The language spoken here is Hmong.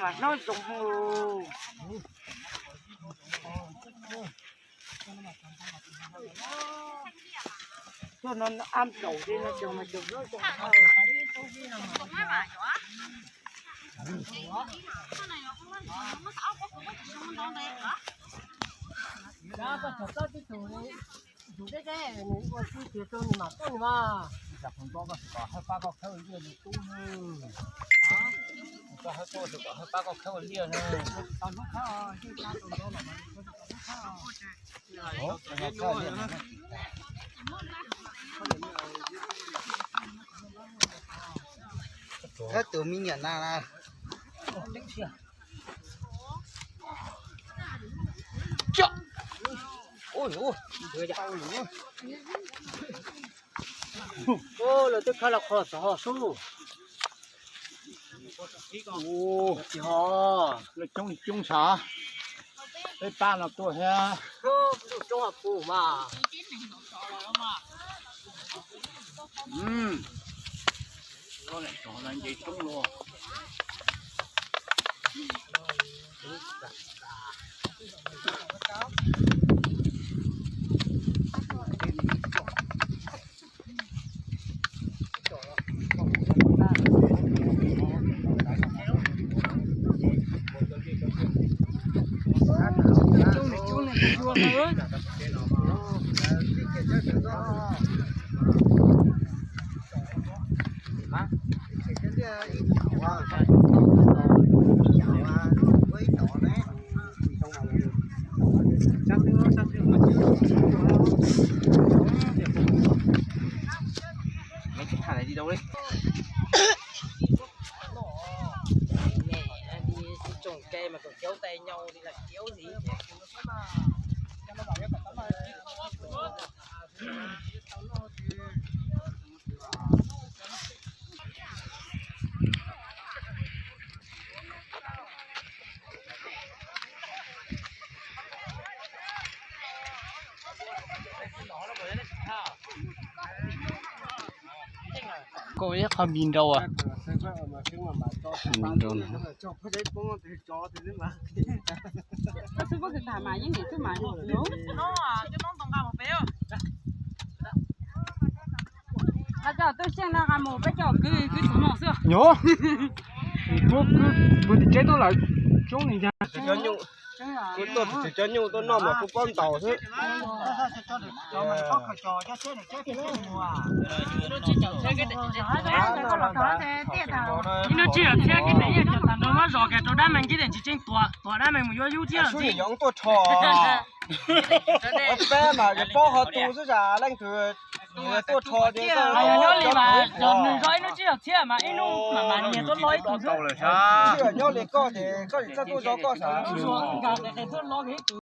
Mas hnub zoo hwv. Tuaj no ab laus li no cog mas cog zoo zoo. Tus deb deb nws ua tsis tiag rau nws mam tuaj nws mas. Koj hawb pab koj khawb ua liaj nws tub nws. Koj hawb tuaj tus kom hawb pab koj khawb ua liaj na. Khawb tus me nyuam na na. Lawv twb khawb los qhov xov ho sub. Tsis ho, lawv coob coob sav, peb pab no tuaj thiab. Ntuj coob ha pus mas. Nce coob luaj. Tsoom ke mas kom kiaub tais nyau li las kiaub li. Koj ib qho npis nraus, npis nraus no. Coj twj xeej no nqa mus peb coj kwv kwv txog no xwb. Nyob, kuv tim tsev tuaj lawm, coob li ntag. Kuv tuaj tim cov nyuj tuaj noj mas kuv pob ntaus xwb. Ib hnub tsib caug txhiab kib daim yeej cov tag nrho muab zos kiag rau dab me kib daim tsis tseem tuam, tuam dab me mus yuav yub thiab los txij. Peb mas yog paub qhov tu xwb, leej twg tuaj rho ces nyob li mas nws zos ib hnub tsib caug txhiab mas ib hnub mam mam nias tuaj lo ib tug xwb. Nyob li koj ces koj tsis txawj tuaj zov koj sav.